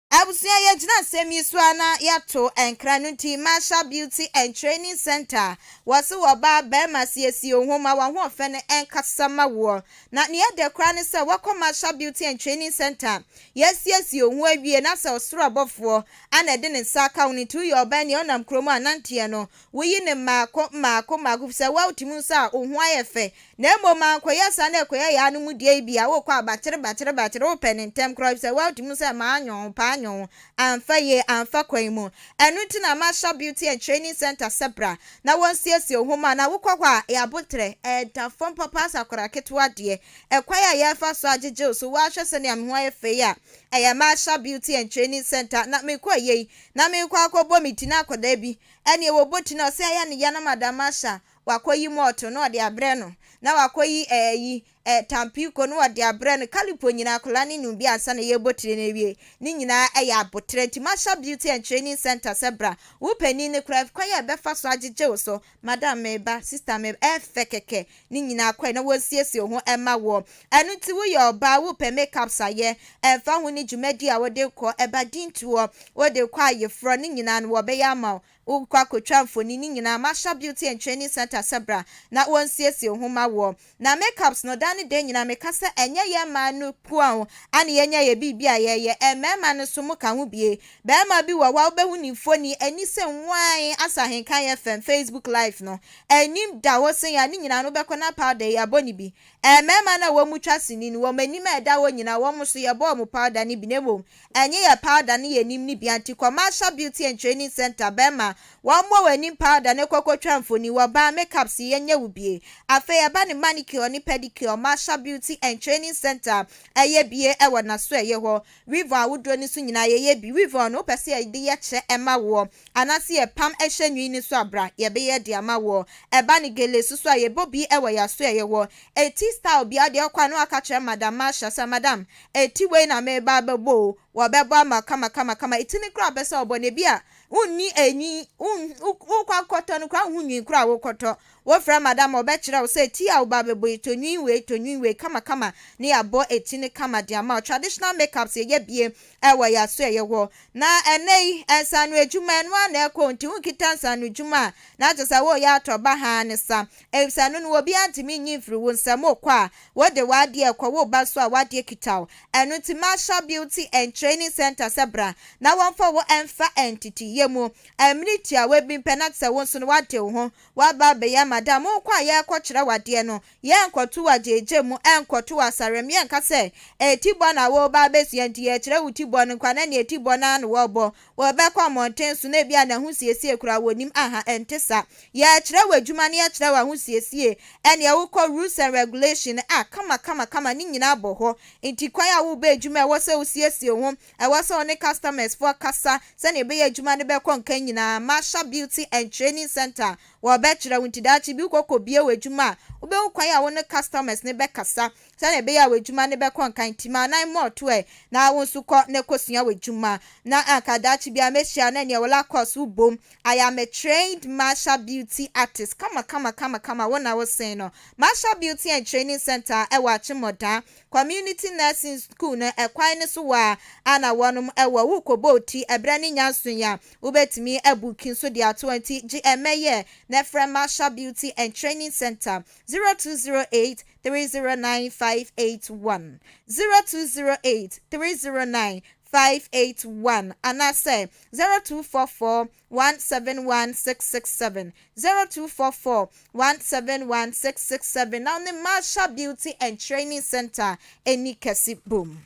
Abusua yɛgyina asɛm yi so ara na yɛato nkra no nti Marshall Beauty and Training Centre wɔse wɔba bɛɛma siesie wo ho ma w'ahoɔfɛ no nkasa ma woɔ na nea ɛdɛ koraa ne sɛ wɔkɔ Marshall Beauty and Training Centre yɛasiesie wo ho awie na sɛ ɔsoro abɔfoɔ ana ɛde ne nsa aka wo no nti woyɛ ɔbaa nea ɔnam kurom a nanteɛ no woyi no mmaako mmaako mmaako fisɛ wo a wotumi hu sɛ wo ho ayɛ fɛ Na mmom ankɔyɛ saa na ɛkɔyɛ yaa no mu deɛ yi bi a wokɔ a bakyere bakyere bakyere wopɛ no ntɛm koraa efisɛ woatumi hu sɛ maanyɔn paanyɔn amfa yie amfa kwan mu. Ɛno nti na mahyɛ Beauty and Training Centre sɛ bra na wɔnsiesie wo ho ma na wokɔ hɔ a yɛ aboterɛ ɛda fam papa asɛ akwadaa ketewa deɛ ɛkwan a yɛfa so agyegye wo so woahwɛ sɛnea me ho ayɛ fɛ yi a ɛyɛ Marsha Beauty and Training Centre na mekɔ yei na mekɔ akɔbɔ me ti na akwadaa bi ɛneɛ wɔbɔ ti na ɔsɛ ɛyɛ ne ya na Madam Marsha Wakɔyi mɔɔto na ɔde abrɛ no, na wakɔyi ɛyi ɛ tampiiko na ɔde abrɛ no, kalipo nyinaa akwadaa no nim bi ansa na yɛrebɔ tire no awie. Ne nyinaa ɛyɛ aboterɛ. Nti Marshall Beauty and Training Centre sɛ bra, wo panin no koraa kwan a ɛbɛfa so agyegye wo so, madam meba, sister meba, ɛfɛ kɛkɛ. Ne nyinaa kɔe na wɔnsiesie wo ho mma woɔ. Ɛno nti woyɛ ɔbaa wopɛ makeups ayɛ, ɛmfa ho ne dwumadie a wode rekɔ, ɛba dintoɔ, wode rekɔ ayeforɔ, ne nyinaa no wɔbɛyɛ ama wo. Wokɔ akɔtwa mfoni ne nyinaa Masha Beauty and Training Centre sɛ bra na wɔnsiesie wo ho ma woɔ. Na makeups no da ne da nyinaa meka sɛ ɛnyɛ yɛn mmaa no nkoa o ane yɛnya yɛ biribi a yɛyɛ, mmarima no nso moka ho bie. Barima bi wɔ hɔ a wobɛhu ne mfoni ani sɛ nwann asɛ Ahenkan FM Facebook live no anim da hɔ sei a ne nyinaa no wobɛkɔ na powder yi abɔ ne bi. Mmarima no a wɔtwa sini no wɔn anim a ɛda hɔ nyinaa wɔn nso yɛbɔ wɔn powder no bi na mmom Ɛnye yɛ powder ne yɛ nim ne bia nti kɔ Marshall Beauty and Training Center bɛma wɔn mmɔ w'anim powder ne kɔ kɔ twa mfoni wɔ baa makeups yi yɛnyɛ wo bie afei ɛba ne manicure ne pedicure Marshall Beauty and Training Center ɛyɛ bie ɛwɔ naso ɛyɛ hɔ weave-on awodoɔ no nso nyinaa yɛyɛ bi weave-on no wopɛ sɛ yɛde yɛ kyɛ ɛma woɔ anaase yɛ pam ɛhyɛ nwi no so a bra yɛbɛyɛ de ama woɔ ɛba ne gele so so a yɛbɔ bi ɛwɔ yaso ɛyɛ hɔ ɛti style bia deɛ ɔkɔ a na waka kyerɛ madam Marshall sɛ madam Eti wei na mereba abɛbɔ o, wɔbɛbɔ ama kama kama kama, eti no koraa wopɛ sɛ wɔbɔ no, ebia wonni enwi, wokɔ akɔtɔ no koraa wonhu nwi koraa a wokɔtɔ. Wofrɛ madam a ɔbɛkyerɛ wo sɛ eti a woba abɛbɔ yi, tɔ nwi wei, tɔ nwi wei kama kama na yɛabɔ eti no kama de ama wo. Traditional makeups yɛyɛ bie wɔ yɛn asoɛeɛ hɔ. Na ɛnnɛ yi, nsaano adwuma, ɛno ara na ɛkɔ o, nti wonkita nsaano adwuma a, na kyerɛ sɛ woreyɛ atɔ ba haa ne sa. Efisɛ ɛno no obiara ntumi nyi mfiri wo nsam, wokɔ a, Wode w'adeɛ rekɔ, woreba nso a w'adeɛ kita wo. Ɛno nti Marshall Beauty and Training Centre sɛ bra na wɔmfa wo mfa nteteyɛ mu. Mmere tiawa bi pɛ na sɛ wo nso no woade wo ho, woaba abɛyɛ ama. madam wokɔ a yɛrekɔkyerɛ wo adeɛ no, yɛrenkɔto wo agyeegye mu, ɛnkɔto wo asarem, yɛnka sɛ ɛyɛ tibɔ na woreba abɛsua nti yɛrekyerɛ wo tibɔ no nko a na neɛ tibɔ no ara na wɔrebɔ. Wɔbɛkɔ mmɔnten so na ebia n'ahosiesie koraa wɔnnim, aha, ɛnte saa. Yɛrekyerɛ wo adwuma na yɛkyerɛ wo ahosiesie, ɛneɛ wokɔ rules and regulation a kama kama kama ne nyinaa bɔ hɔ. Nti kwan a worebɛ adwuma a ɛwɔ sɛ wosiesie wo ho, ɛwɔ sɛ wo ne customers foɔ kasa sɛdeɛ ɛbɛyɛ adwuma no bɛkɔ nkan nyinaa, Masha Beauty and Training Centre wɔbɛkyerɛ wo nti daakye bi wokɔ kɔbue w'adwuma a wobɛhu kwan a wo ne customers no bɛkasa sɛdeɛ ɛbɛyɛ a w'adwuma no bɛkɔ nkan nti ma nan mmɔ to ɛ na wo nso kɔ na kɔsua w'adwuma na anka daakye biara mɛhyia na neɛ wo Lacoste wo bom I am a trained Masha Beauty artist kama kama kama kama wo na wo sen no Masha Beauty and Training Centre ɛwɔ Akyemmɔdaa Community Nursing School no ɛkwan no so wɔ a na wɔnom ɛwɔ wo kɔbɔ oti ɛberɛ ne nyanso yi a wobɛtumi abuki nso de ato nti gye ɛmɛ yɛ na frɛ Masha Beauty and Training Centre 0208 309 581 0208 309 581 anaasɛ 0244 171 667 0244 171 667 na ne Masha Beauty and Training Center ani kɛse bom.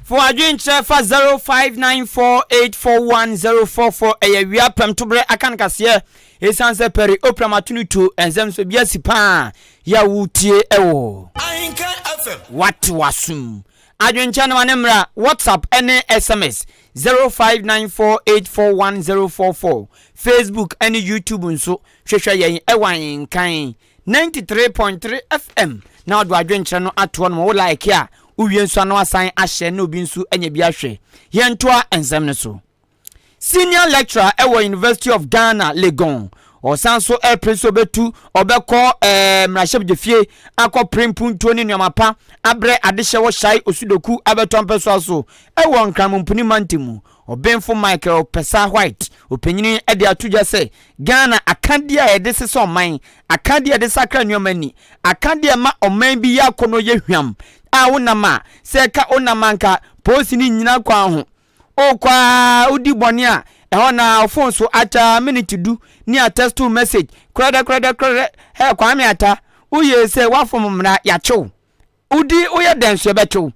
Fa w'adwenkyerɛ fa 0594841044 ɛyɛ wia pɛmtoberɛ aka no kaseɛ ɛsiane sɛ pɛre opram ato no tuo ɛnsɛm so bi asi paa yɛ a wotie ɛwɔ Ahenkan FM. Wate w'asom adwenkyerɛ no ma ne mmra WhatsApp ne SMS 0594841044 Facebook ne YouTube nso hwehwɛ yɛn ɛwɔ Ahenkan 93.3 FM na ɔde adwenkyerɛ no atoɔ no ma wo like a wowie nso ano asan ahyɛ na obi nso anya bi ahwɛ. Yɛntoa nsɛm no so. Senior lecturer ɛwɔ University of Ghana, Legon. Ɔsan so ɛpere sɛ ɔbɛtu ɔbɛkɔ ɛɛ mmarahyɛbadwafie akɔpere mpuntuo ne nneɛma pa abrɛ adehyɛ wɔ Shai Osudoku abɛtɔ mpɛsoa so ɛwɔ Nkramompuni mantam mu. Ɔbenfo Michael Pɛsa White, ɔpanyini de ato dwa sɛ Ghana akadeɛ a yɛde sesa ɔman, akadeɛ a yɛde sakra nneɛma ni, akadeɛ a ɛma ɔman bi yɛ akɔnnɔ yɛ hwam a wonam a sɛ ɛka wonam a nka polisini nnyina kwan ho. Wokɔ ara wodi bɔne a ɛhɔ na wo phone so akyɛ minute du ne a text wo message korɛdɛ korɛdɛ korɛdɛ hɛ Kwame Atta woyɛ sɛ woafom mmara yɛakye wo. Wodi woyɛ dɛn nso yɛbɛkye wo.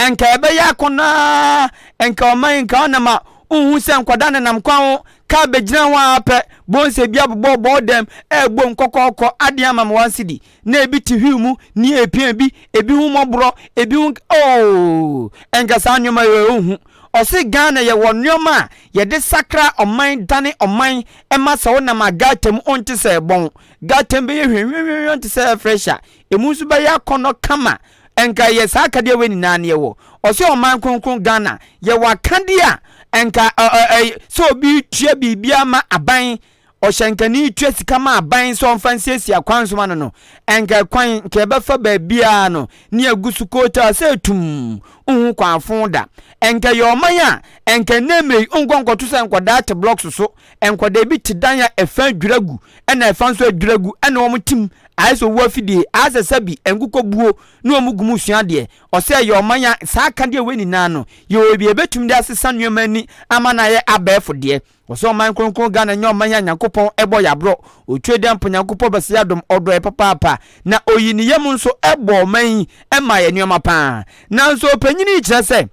Nka ɛbɛyɛ akɔnnɔ ara, nka ɔman yi nka ɔnam a wonhu sɛ nkwadaa nenam kwan ho, kaa bɛgyina ho ara pɛ, bohu sɛ ebi abobɔ bɔɔ dam, ɛrebom kɔkɔɔkɔ, adeɛ ama me one cedi, na ebi te wheel mu, ne epia bi, ebi ho mmɔborɔ, ebi ho oh, nka saa nneɛma yi wonhu. Ɔse Ghana yɛwɔ nneɛma a yɛde sakra ɔman, dane ɔman, ɛma sɛ wonam a gutter mu wonte sɛ ɛbɔn, gutter mu bɛyɛ hwɛnhwɛnhwɛn te sɛ air fresher, Emu nso bɛyɛ akɔnnɔ kama. Nka yɛ saa akadeɛ wei nyinaa ne yɛwɔ. Ɔsɛ ɔman kronkron Ghana, yɛwɔ akadeɛ a nka ɛ ɛ ɛ sɛ obi tua biribi ama aban, ɔhyɛnkani tua sika ma aban sɛ ɔmfa nsiesie akwan so ma no no, nka kwan nka yɛbɛfa baabiara no ne agu so kootaa sɛ tumm, nhu kwan fo da. Nka yɛ ɔman a nka nnɛ mmerɛ yi wonkɔ nkɔto sɛ nkwadaa te blocks so, nkwadaa bi te dan a ɛfa adwira gu ɛna ɛfa nso adwira gu ɛna wɔn te mu ayɛ sɛ owu afidie ayɛ sɛ sɛbi nkokɔ buo ne wɔn gu mu sua adeɛ. Ɔsɛ ɛyɛ ɔman a saa akadeɛ wei nyinaa no yɛwɔ bi a yɛbɛtumi de asesa nneɛma ani ama no ayɛ abɛɛfo deɛ. Ɔsɛ ɔman kronkron Ghana nyɛ ɔman a Nyankopɔn bɔ yɛ aborɔ. Otwe dɛ mpo Nyankopɔn bɛsɛ yɛ adom ɔdɔ yɛ papaapa na oyi ne yam nso bɔ ɔman yi ma yɛ nneɛma paa. Nanso ɔpanyini yi kyerɛ sɛ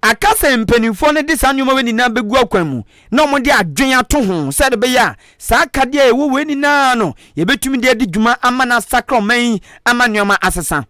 Aka sɛ mpanimfoɔ no de saa nneɛma wei nyinaa bɛgu akwan mu na wɔde adwene ato ho sɛdeɛ ɛbɛyɛ a saa akadeɛ a ɛwɔ wei nyinaa no yɛbɛtumi de adi dwuma ama no asakra ɔman yi ama nneɛma asesa.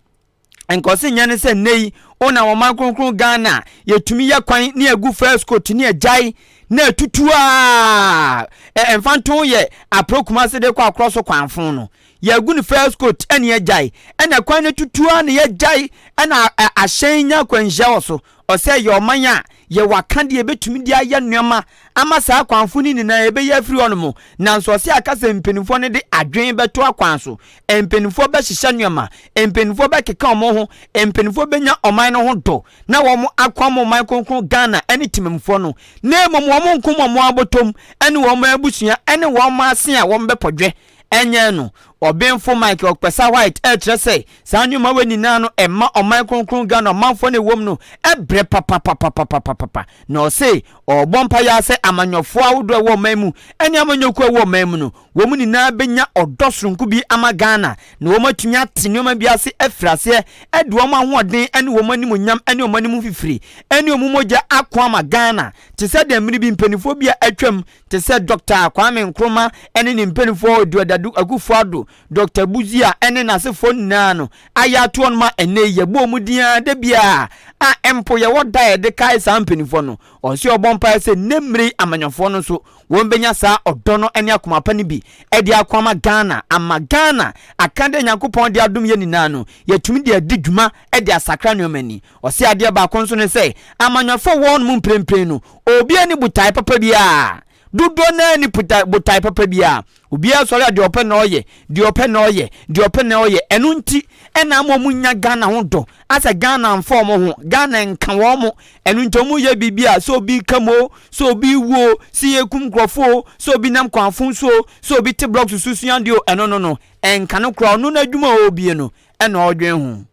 Nka ɔse nyɛ ne sɛ nnɛ yi wona ɔman kronkron Ghana a yɛtumi yɛ kwan ne agu first coat ne agyae na atutu a ɛmfa nto yɛ aprɛ Kumase de kɔ akorɔ so kwanfo no Yɛagu no first coat ɛna yɛagyae ɛna kwan no tutu ara na yɛagyae ɛna ahyɛn nya akwanhyia wɔ so. Ɔsɛ yɛ ɔman a yɛwɔ akadeɛ yɛbɛtumi de ayɛ nneɛma ama saa akwanfo no nyinaa yɛbɛyi afiri hɔ nom. Nanso ɔsɛ aka sɛ mpanimfoɔ no de adwene bɛto akwan so, mpanimfoɔ bɛhyehyɛ nneɛma, mpanimfoɔ bɛkeka wɔn ho, mpanimfoɔ bɛnya ɔman no ho dɔ na wɔn akwam ɔman kronkron Ghana ne temammufoɔ no na mmom wɔn nko wɔn abɔtɔm ne wɔn abusua ne wɔn ase a wɔn bɛpɔdwɛ. Ɛnyɛ no. Ɔbenfo Mike Okpesa White rekyerɛ sɛ saa nneɛma wei nyinaa no ɛma ɔman kronkron Ghana ɔmanfoɔ no ɛwom no brɛ papapapapapapa. Na ɔse ɔrebɔ mpaeɛ ara sɛ amanyɔfoɔ ahodoɔ a ɛwɔ ɔman mu ne amanyɔkuo a ɛwɔ ɔman mu no wɔn nyinaa bɛnya ɔdɔ soronko bi ama Ghana na wɔn atumi ate nneɛma bi ase afiri aseɛ de wɔn ahoɔden ne wɔn animuonyam ne wɔn anim fifire ne wɔn mogya ako ama Ghana te sɛ deɛ mmere bi mpanimfoɔ bi a atwam te sɛ Dɔkta Kwame Nkrumah ne ne mpanimfoɔ Edward Adu Akufo-Addo, Dɔkta Busia ne n'asefoɔ nyinaa no ayɛ ato wɔn ma ɛnnɛ yi yɛbɔ wɔn din ara da biara a mpo yɛwɔ da a yɛde kae saa mpanimfoɔ no. Ɔse ɔbɔ mpaeɛ sɛ nnɛ mmere yi amanyɔfoɔ no nso wɔbɛnya saa ɔdɔ no ne akoma pa no bi de ako ama Ghana ama Ghana aka dɛ Nyankopɔn de adom yɛn nyinaa no yɛatumi de adi dwuma de asakra nneɛma ani. Ɔse adeɛ baako nso ne sɛ amanyɔfoɔ wɔ hɔnom mprempren no obiara nni botae papa biara. Dodoɔ no ara nni botae papa biara. Obiara sɔre a deɛ ɔpɛ na ɔyɛ, deɛ ɔpɛ na ɔyɛ, deɛ ɔpɛ na ɔyɛ. Ɛno nti ɛna ama wɔn nnya Ghana ho dɔ. Asɛ Ghana mfa wɔn ho, Ghana nka wɔn. Ɛno nti wɔn yɛ biribi a sɛ obi ka mu o, sɛ obi wu o, sɛ yɛkum nkurɔfoɔ o, sɛ obi nam kwan fon so o, sɛ obi te blocks so sua adeɛ o, ɛno no no, ɛnka no koraa. Ɔno n'adwuma a ɔrebie no ɛna ɔredwen ho.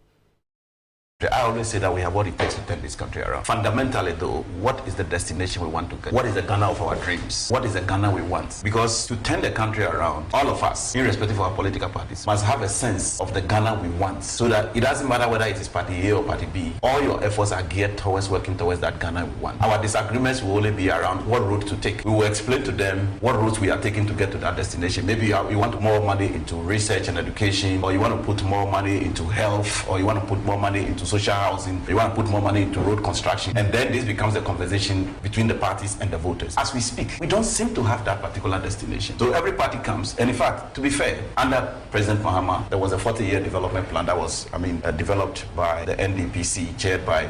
I always say that we have what it takes to turn this country around. Fundamentally, though, what is the destination we want to get? What is the Ghana of our dreams? What is the Ghana we want? Because to turn the country around, all of us, irrespective of our political parties, must have a sense of the Ghana we want so that it doesn't matter whether it is party A or party B, all your efforts are geared towards working towards that Ghana we want. Our disagreements will only be around what route to take. We will explain to them what routes we are taking to get to that destination. Maybe you, are, you want more money into research and education, or you want to put more money into health, or you want to put more money into social housing, you want to put more money into road construction. And then this becomes a conversation between the parties and the voters. As we speak, we don't seem to have that particular destination. So every party comes, and in fact, to be fair, under President Mahama, there was a 40-year development plan that was, I mean, uh, developed by the NDPC, chaired by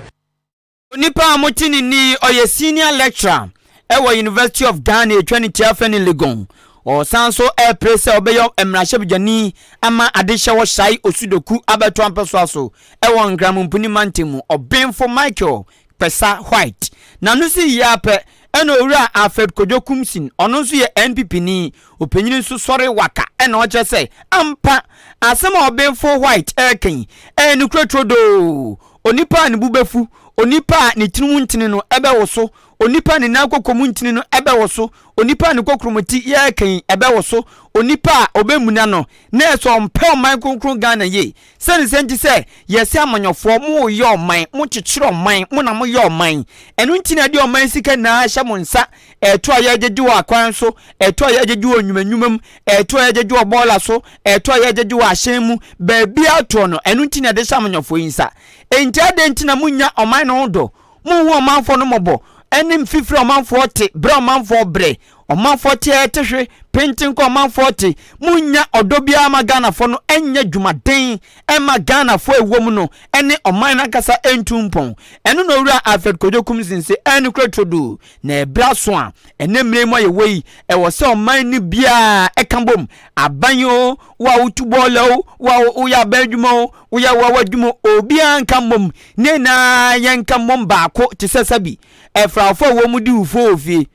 Onipa a mote ne nne yi, ɔyɛ senior lecturer wɔ University of Ghana etwa ne ti afɛ ne Legon. Ɔsan nso repere sɛ ɔbɛyɛ mmarahyɛbadwani ama adehyɛ wɔ Shai Osudoku abɛto ampɛsoa so wɔ Nkramompuni mantam mu. Ɔbenfo Michael Kpesa White. N'ano si yie ara pɛ ɛna Owura Alfred Kojo Kumsin, ɔno nso yɛ NPP ni, ɔpanyin nso sɔre waka ɛna ɔkyerɛ sɛ ampa asɛm a Ɔbenfo White reka yi ɛyɛ nokorɛ turodoo. Onipa a ne bo bɛfu, onipa a ne tiri mu ntini no bɛwoso, onipa a ne nan koko mu ntini no bɛwoso, onipa a ne kokuromoti yɛ kan bɛwoso, onipa a ɔbɛmuna no na ɛsɛ ɔmpɛ ɔman kronkron Ghana yie. Sɛne sɛ nti sɛ yɛsɛ amanyɔfoɔ mo yɛ ɔman, mo kyekyere ɔman, mo na mo yɛ ɔman. Ɛno nti na ɛde ɔman sika nyinaa hyɛ mo nsa, ɛto a yɛgyegye wɔ akwan so, ɛto a yɛgyegye wɔ nnwuma nnwuma mu, ɛto a yɛgyegye wɔ bɔɔla so, ɛto a yɛgyegye wɔ ahyɛn mu, baabiara toɔ no, ɛno nti na ɛde hyɛ amanyɔfoɔ yi nsa. Enti adɛn nti na monnya ɔman no ho dɔ? Monhu ɔmanfoɔ no mmɔbɔ, ɛne mfifire a ɔmanfoɔ te, berɛ a ɔmanfoɔ brɛ, ɔmanfoɔ te a ɛte hwe, pentenkɔ ɔmanfoɔ te. Monnya ɔdɔ biara ma Ghanafoɔ no nyɛ dwumaden mma Ghanafoɔ a ɛwɔ mu no ne ɔman no ankasa ntu mpɔn. Ɛno na Owura Alfred Kojo Kumsin se ɛyɛ nokorɛ turodoo. Na ɛberɛ aso a ɛnnɛ mmerɛ yi mu a yɛwɔ yi, ɛwɔ sɛ ɔman no biara ka bom, aban o, wo a wotu bɔɔla o, wo a woyɛ aban adwuma o, woyɛ wo a w'adwuma o, obiara nka mmom, ne nyinaa yɛnka mmom baako te sɛ sɛbi ɛfrafoɔ a wɔn di wufoɔ wɔ fie.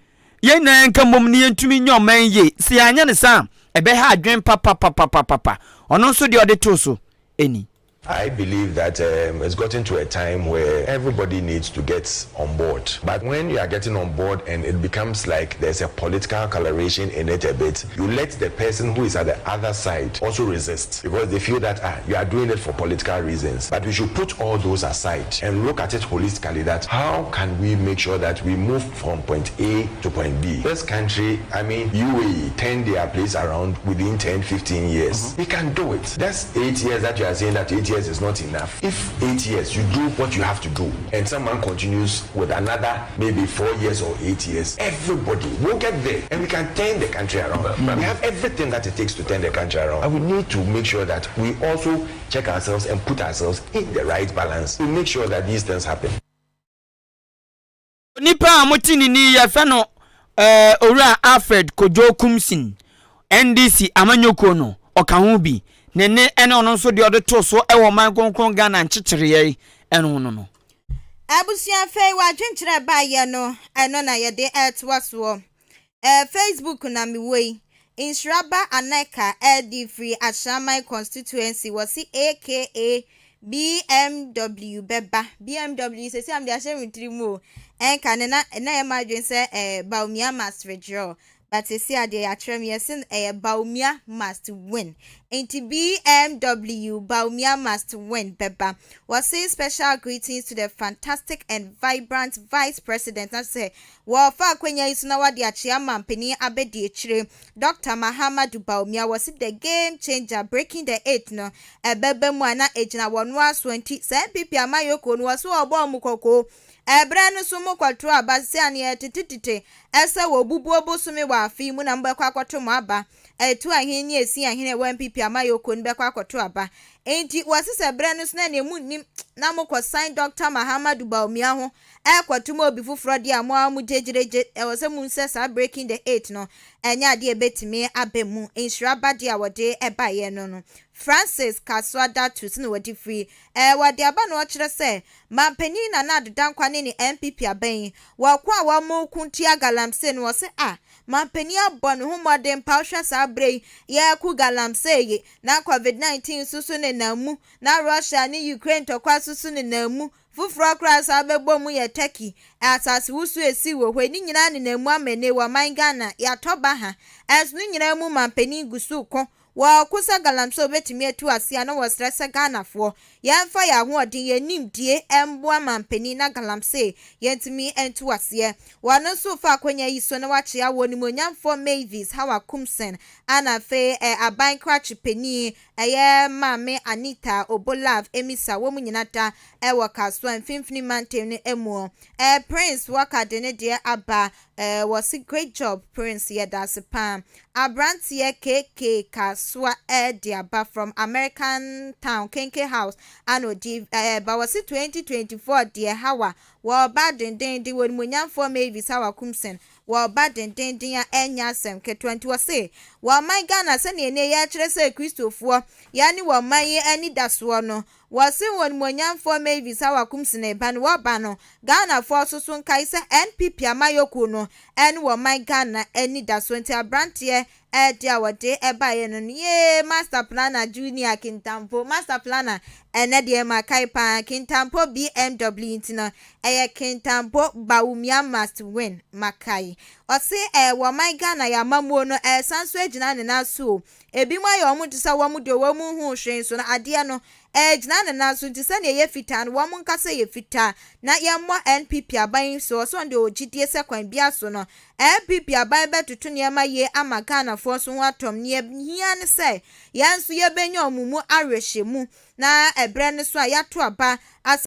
Yɛn nyinaa yɛnka mmom ne yɛntumi nyɛ ɔman yi yie. Sɛ yɛanyɛ no saa a, ɛbɛha adwene papapapapapa. Ɔno nso deɛ ɔde too so ni. I believe that um, it's gotten to a time where everybody needs to get on board. But when you are getting on board and it becomes like there's a political coloration in it a bit, you let the person who is at the other side also resist because they feel that ah, you are doing it for political reasons. But we should put all those aside and look at it holistically that how can we make sure that we move from point A to point B? This country, I mean, UAE turned their place around within 10, 15 years. Mm -hmm. We can do it. That's eight years that you are saying that eight years is not enough. If eight years you do what you have to do and someone continues with another maybe four years or eight years, everybody will get there and we can turn the country around. We have everything that it takes to turn the country around. And we need to make sure that we also check ourselves and put ourselves in the right balance to make sure that these things happen. Onipa a mote ne nne yi yɛfrɛ no eh, Owura Alfred Kojo Kumsin, NDC amanyɔkuo no, ɔka ho bi. Ne nne ne ɔno nso deɛ ɔde too so wɔ ɔman kronkron Ghana nkyekyereɛ no ho no no. Abusua afei w'adwenkyerɛ baayɛ no ɛno na yɛde ɛtoa soɔ. Eh, Facebook na mewɔ yi. Nhyiraba Aneka ɛde firi Ashaiman constituency wɔse aka BMW bɛba. BMW sɛsi a mede ahyɛ me tiri mu o. Ɛnka ne na na ɛyɛ m'adwene sɛ ɛɛ Bawumia must withdraw. But sɛsi a deɛ yɛakyerɛ me yɛse ɛyɛ Bawumia must win. Nti BMW Bawumia must win bɛba. Wɔse special greetings to the fantastic and vibrant vice president. Na sɛ wɔfa akonnwa yi so na wɔde akyea mampanin abɛdi akyire Dr. Mahamudu Bawumia wɔse the game changer breaking the eight no ɛbɛba mu a na egyina wɔn aso nti sɛ NPP amayɔkuo no wɔse wɔbɔ ɔmo kɔkɔɔ ɛbrɛ no so mo kɔto aba sɛ aneɛ tetetete ɛsɛ wɔ bubuo bosome wɔ afe mu na mbɛkɔ akɔto mo aba ɛtu ahene ne esi ahene ɛwɔ NPP amayɔkuo no bɛkɔ akɔto aba nti wɔse sɛ berɛ no so na nea mu nim na mokɔ sign Dr. Mahamudu Bawumia ho ɛkɔto mu obi foforɔ deɛ a mo a mo gyegyegye ɛwɔ sɛ mo nsɛ saa breaking the eight no ɛnyɛ adeɛ ebetumi aba mu nhyira ba deɛ a wɔde ɛbaeɛ no Francis Kasoa Datus na wɔde firi ɛɛ wɔde aba na ɔkyerɛ sɛ mampanin Nana Addo Dankwa ne ne NPP abɛn wɔko a wɔn ko tia galamsey no wɔsɛ a mampanin abɔ ne ho mmɔden pa ɔhwɛ saa abere yi yɛko galamsey yi na COVID 19 nso so nenam mu na Russia ne Ukraine ntɔkwa nso so nenam mu foforɔ koraa saa bɛbɔ mu yɛ Turkey asase wusu esi wɔ hɔ ne nyinaa nenam mu ama ne wɔ man Ghana yɛatɔ ba ha ɛnso ne nyinaa mu mampanin gu so ko wɔko sɛ galamsey obetumi atu ase a na wɔsrɛ sɛ Ghanafoɔ yɛmfa yɛn ahoɔden yɛn nimdie mboa mampanin na galamsey yɛntumi ntu aseɛ. Wɔn nso fa akonnwa yi so na wakyea wɔ nimonyamfoɔ Mavis Hawa Koomson ana afei ɛ aban krakye panin ɛyɛ Maame Anita Obolove Amissah wɔn mu nyinaa da ɛwɔ Kasoa mfimfini mantam no mu. Prince Waka de ne deɛ aba ɛɛ wɔsi great job, Prince, yɛda ase paa. Aberanteɛ KK Kasoa ɛde aba from American Town Kenke House ana odi ɛɛ ba wɔsi 2024 deɛ Hawa wɔɔba dendenden wɔ nimonyamfoɔ Mavis Hawa Koomson wɔɔba dendenden a ɛnya asɛm ketewa. Nti wɔse wɔn Ghana sɛnea ne yɛkyerɛ sɛ Kristofoɔ yɛne wɔn man yi ani da soɔ no wɔse wɔn nimonyamfoɔ Mavis Hawa Koomson ɛba no wɔba no Ghanafoɔ nso so nkae sɛ NPP amayɔkuo no ɛne wɔn man Ghana ani da so. Nti aberanteɛ ɛde a wɔde ɛbaeɛ no yee Master Planner Junior Kintampo Master Planner ɛnɛ deɛ ma kae paa Kintampo BMW nti no ɛyɛ Kintampo Bawumia must win makae. Ɔse ɛɛ wɔn man Ghana yɛ amamuo no ɛsan so agyina ne nan so o ebi mu ayɛ wɔn te sɛ wɔn deɛ wɔn mu hu hwee nso no adeɛ no ɛgyina ne nan so nti sɛnea ɛyɛ fitaa no wɔn nkasa yɛ fitaa na yɛmmɔ NPP aban so. Ɔsɔn deɛ ɔgyidie sɛ kwan bia so no NPP aban bɛtoto nneɛma yie ama Ghanafoɔ so ho atɔm. Nea hia ne sɛ yɛn nso yɛbɛnya wɔn mu awerɛhyɛmu na ɛberɛ no so a yɛato aba asa.